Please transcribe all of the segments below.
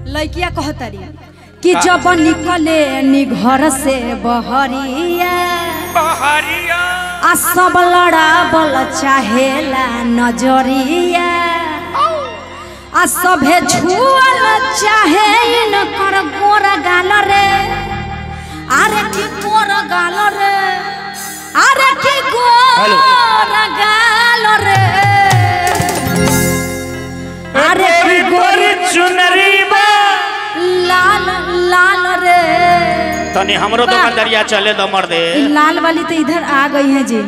लड़किया कहतरी कि जब निकले नी घर से बहरिया बहरिया आ सब लड़ाबल चाहेला नजरिया आ सभे छुअल चाहे इनकर गोर गाल रे। अरे की गोर गाल रे, अरे की गोर गाल रे, अरे की गोरी चुनरी बा लाल लाल रे। तनी हमरो दुकानदारिया चले दो मर दे। लाल वाली तो इधर आ गई है जी।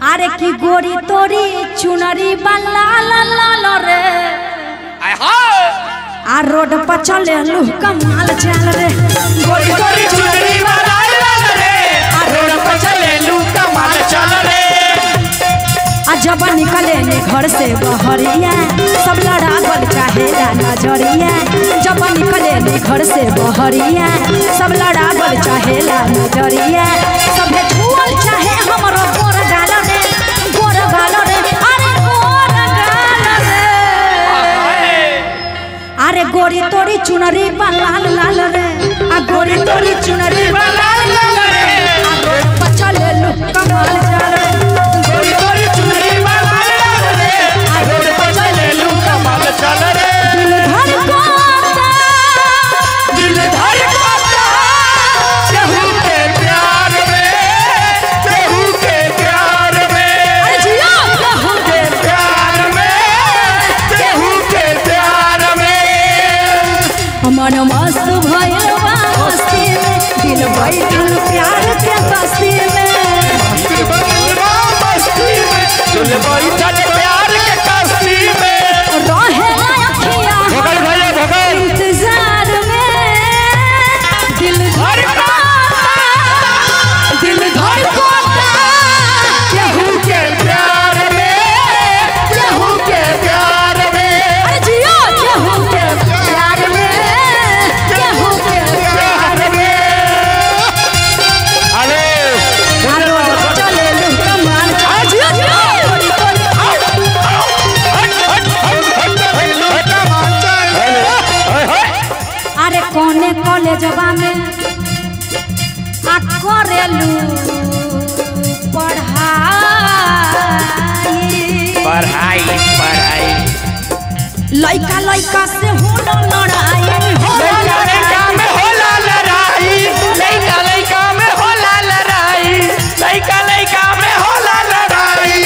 अरे की गोरी तोरी चुनरी बा लाल लाल रे, आ रोड पर चले लू कमाल चल रे। गोरी तोरी चुनरी बा लाल लाल रे, आ रोड पर चले लू कमाल चल रे। आ जब निकले ने घर से बहरिया सब लड़ाबल चाहेला नजरिया। जब निकले ने घर से बहरिया सब लड़ाबल चाहेला नजरिया। सभे छुअल चाहे हमरो गोर गाल रे, गोर गाल रे, अरे गोर गाल रे। अरे गोरी तोरी चुनरी बा लाल लाल रे, आ गोरी तोरी चुनरी बा लाल लाल रे, आ रोड पर चले लू कमाल चल रे। गोरी तोरी चुनरी बा लाल लाल रे, आ रोड पर चले लू कमाल चल रे। दिल धड़कता, दिल धड़कता केहू के प्यार में, केहू के प्यार में, अरे जियो केहू के प्यार में, केहू के प्यार में। मन मस्त भइल बा मस्ती में, दिल बैठल प्यार के बस्ती में, दिल मस्ती में, दिल बैठल प्यार के कस्ती में। रहे अखियां भगल भैया भगल इंतजार में, दिल धड़कता, दिल धड़कता केहू के प्यार में, केहू के प्यार में, अरे जियो केहू के प्यार में, केहू के प्यार में। अरे चले लू कमाल, अरे जियो जियो गोरी तोरी। अरे कोने कॉलेजवा में आ करेलू पढ़ाई, पढ़ाई पढ़ाई, लइका लइका से होला लड़ाई, होला लइका लइका में होला लड़ाई, लइका लइका में होला लड़ाई, लइका लइका में होला लड़ाई।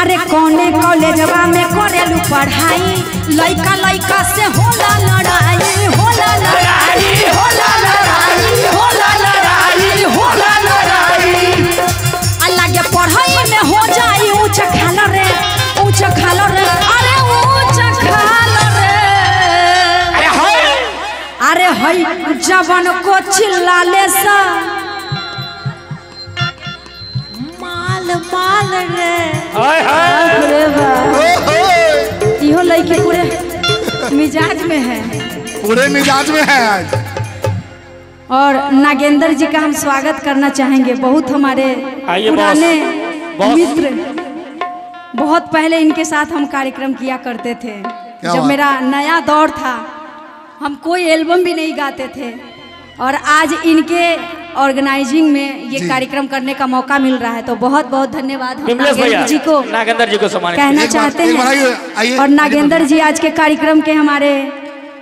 अरे कोने कॉलेजवा में करेलू पढ़ाई, लइका लइका से होला लड़ाई, होला लड़ाई, होला लड़ाई, होला लड़ाई, होला लड़ाई। लागे पढ़ाई में हो जाई ऊंच खाल रे, ऊंच खाल रे, अरे ऊंच खाल रे। अरे हाय, अरे हई जवन को चिल्लाले सा माल माल रे। हाय हाय अरे वाह, इहो लड़की पूरे मिजाज में है, पूरे मिजाज में है आज। और नागेंद्र जी का हम स्वागत करना चाहेंगे। बहुत हमारे पुराने मित्र, बहुत पहले इनके साथ हम कार्यक्रम किया करते थे। जब मेरा नया दौर था हम कोई एल्बम भी नहीं गाते थे, और आज इनके ऑर्गेनाइजिंग में ये कार्यक्रम करने का मौका मिल रहा है, तो बहुत बहुत धन्यवाद हम नागेंद्र जी को, नागेंद्र जी को सम्मानित कहना चाहते हैं। और नागेंद्र जी आज के कार्यक्रम के हमारे,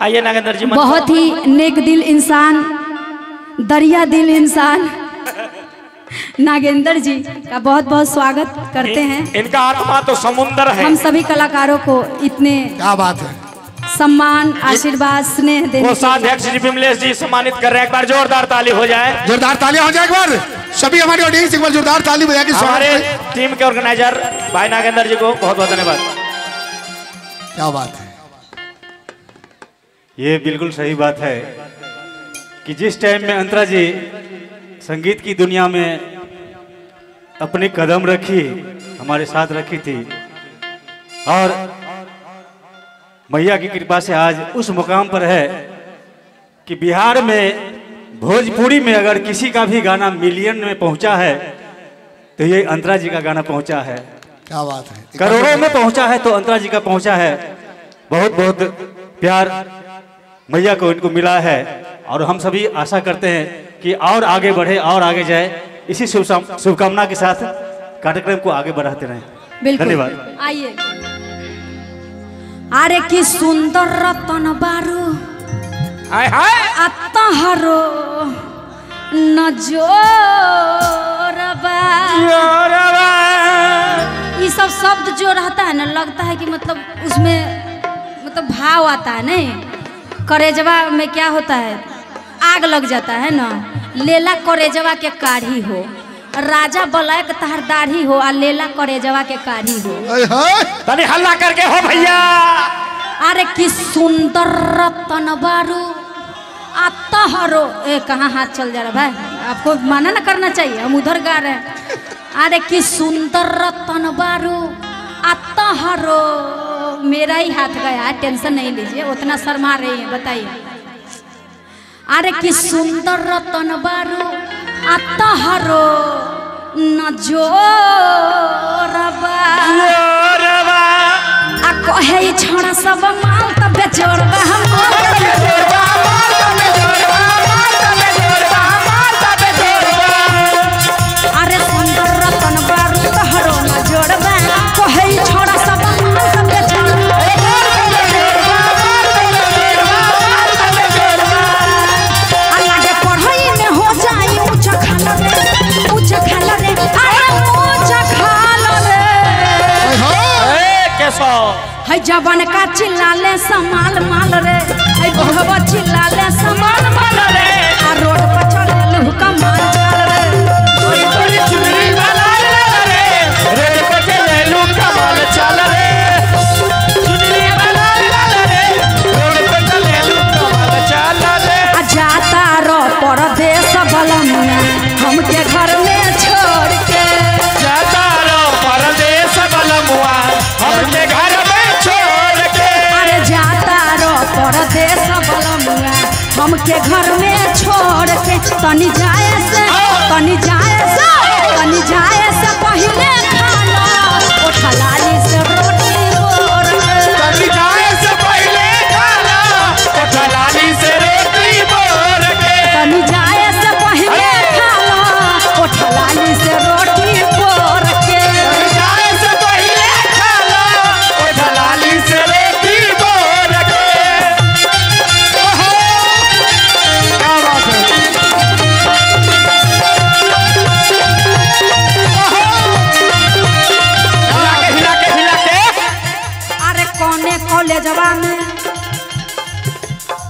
आइए नागेंद्र जी, बहुत ही नेक दिल इंसान, दरिया दिल इंसान नागेंद्र जी का बहुत बहुत स्वागत करते हैं। इनका आत्मा तो समुंदर है। हम सभी कलाकारों को इतने क्या बात है सम्मान, आशीर्वाद, स्नेह देने। कोषाध्यक्ष जी विमलेश जी सम्मानित कर रहे हैं। एक बार जोरदार ताली हो जाए, जोरदार ताली हो जाए एक बार सभी हमारे ऑडियंस एक बार जोरदार ताली बजा के हमारे टीम के ऑर्गेनाइजर भाई नागेंद्र जी को बहुत बहुत धन्यवाद। क्या बात है, ये बिल्कुल सही बात है कि जिस टाइम में अंतरा जी संगीत की दुनिया में अपने कदम रखी, हमारे साथ रखी थी, और मैया की कृपा से आज उस मुकाम पर है कि बिहार में भोजपुरी में अगर किसी का भी गाना मिलियन में पहुंचा है तो ये अंतरा जी का गाना पहुंचा है। क्या बात है, करोड़ों में पहुंचा है तो अंतरा जी का पहुंचा है। बहुत बहुत प्यार। प्यार मैया को इनको मिला है और हम सभी आशा करते हैं कि और आगे बढ़े और आगे जाए। इसी शुभकामना के साथ कार्यक्रम को आगे बढ़ाते रहें। बिल्कुल, धन्यवाद। आइए। अरे की सुंदर रतन बारू हाय हाय अतहरो नजोरबा। ये सब शब्द जो रहता है ना, लगता है कि मतलब उसमें मतलब भाव आता है। नहीं, करेजवा में क्या होता है, आग लग जाता है ना। लेला करेजवा के काढ़ी हो, राजा बलायक तहर दाढ़ी हो, आ लेला करेजवा के काढ़ी हो। तनी हल्ला करके हो भैया। अरे की सुंदर रतन बारू अतहरो, ए कहाँ हाथ चल जा रहा भाई, आपको माना ना करना चाहिए, हम उधर गा रहे हैं। अरे की सुंदर रतन बारू अतहरो, मेरा ही हाथ गया, टेंशन नहीं लीजिए, उतना शर्मा रही है, बताइए। अरे की सुंदर रतन बारू अतहरो नजोरबा, आ कहे छोड़ा सब माल त बेजोड़बा, हम अरे सुंदर रतन बारू तहरो नजोरबा, कहे छोड़ा सब माल त बेजोड़बा। लागे पढ़ाई में हो जाई ऊंचा खाला रे, ऊंचा खाला रे, अरे ऊंचा खाला रे। ए कैसो है जवान का चिल्लाले समाल माल रे, है बुढ़वा चिल्लाले समाल माल रे, आ रोड पर चले लुका माल चाल रे। तोरी तोरी चुनरी वाला रे, रोड पर चले लुका माल चाल रे, चुनरी वाला रे, रोड पर चले लुका माल चाल रे। आ जाता रो परदेश बलमुआ हमके घर में छोड़ के, जाता रो परदेश बलमुआ हमके घर में छोड़ के। अरे जाता रो परदेश बलमुआ हमके घर में छोड़ के, तनी जाए से, तनी जाए से, तनी जाए से पहले खाना ओठलाली से रोटी बोर के, तनी जाए से पहले खाना ओठलाली से रोटी बोर के, तनी जाए से पहले खाना ओठलाली से रोटी बोर के, तनी जाए से पहले खाना ओठलाली से रोटी बोर के। क्या बात है। हिला के हिला के हिला के। अरे कौने कॉलेजवा में,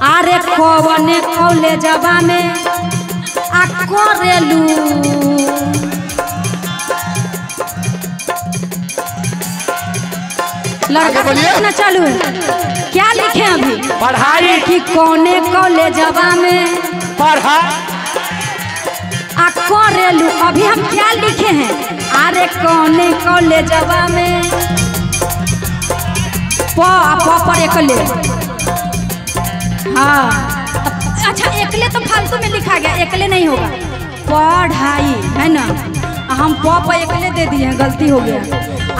अरे कौने कॉलेजवा में आ करेलू लड़का कितना चालू है, क्या लिखे अभी पढ़ाई कि कौने कॉलेजवा में पढ़ाई आ करेलू। अभी हम क्या लिखे हैं, अरे कौने कॉलेजवा में प पर एकले, हाँ अच्छा एकले तो फालतू में लिखा गया, एकले नहीं होगा, पढ़ाई है ना, हम प पर एकले दे दिए, गलती हो गया।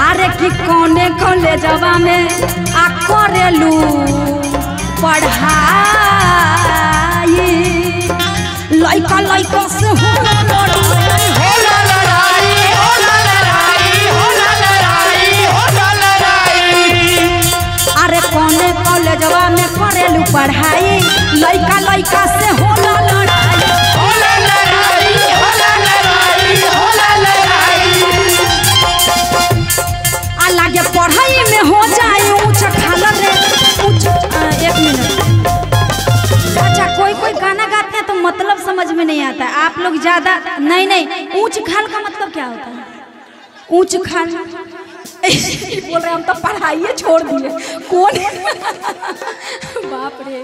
अरे कि कौने कॉलेजवा में आ करेलू पढ़ाई, लइका लइका से हो होला लड़ाई, होला लड़ाई, होला लड़ाई, होला लड़ाई। अरे कौने कॉलेजवा में करेलू पढ़ाई, लइका लइका से होला लड़ाई, होला लड़ाई, होला लड़ाई, होला लड़ाई। आ लागे पढ़ाई में हो जाए ऊंच खाला रे, ऊंच। एक मिनट, अच्छा कोई कोई गाना गाते हैं तो मतलब समझ में नहीं आता है, आप लोग ज्यादा नहीं नहीं, ऊंच खाल का मतलब क्या होता है, ऊंच खाल बोल रहे हम तो पढ़ाई छोड़ दिए, कौन बाप रे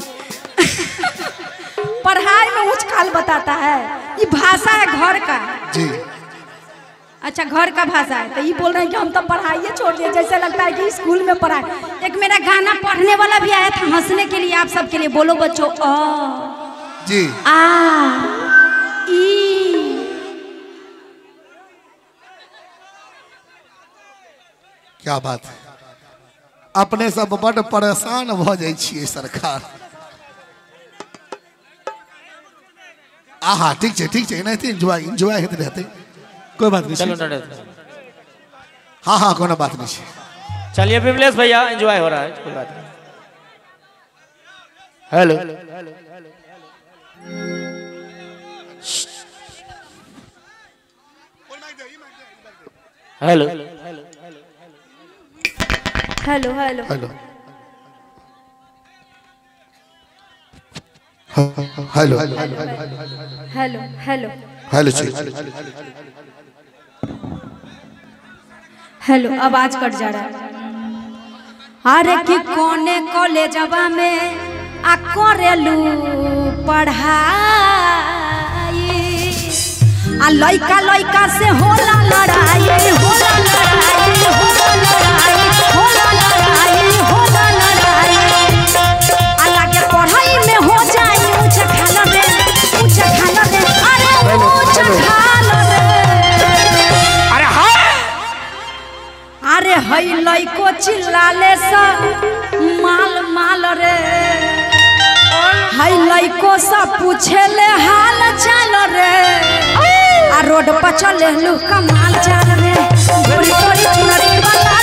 पढ़ाई में ऊंच खाल बताता है, ये भाषा है घर का जी। अच्छा घर का भाषा है, तो ये बोल रहे हैं कि हम तो पढ़ाई छोड़ दिए, जैसे लगता है कि स्कूल में पढ़ाई। एक मेरा गाना पढ़ने वाला भी आया था हंसने के लिए आप सबके लिए, बोलो बच्चों अ जी आ ई। क्या बात है। अपने सब बड़ परेशान भ जाइ छियै सरकार। आहा ठीक छै ठीक छै, एनाहिते एन्जॉय एन्जॉय होइत रहतै, कोई बात नहीं। चलो हाँ हाँ कोनो बात नहीं है। चलिए विमलेश भैया एंजॉय हो रहा है, कोई बात नहीं। Hello hello hello hello hello hello hello hello hello hello, आवाज कट जा रहा है। अरे कि कोने कॉलेजवा में आ करेलू पढ़ाई, आ लइका लइका से होला लड़ाई, होला लड़ाई, होला लड़ाई, होला लड़ाई, होला लड़ाई। आ लागे पढ़ाई में हो जाई ऊंचा खाल रे, ऊंचा खाल रे, अरे ऊंचा खाल रे। अरे हाँ, अरे हई लइको चिल्लाले सा माल माल रे, हई लइको सा पूछेले हाल चाल रे, आ रोड पर चले लू कमाल चाल रे, गोरी गोरी चुनरी वाला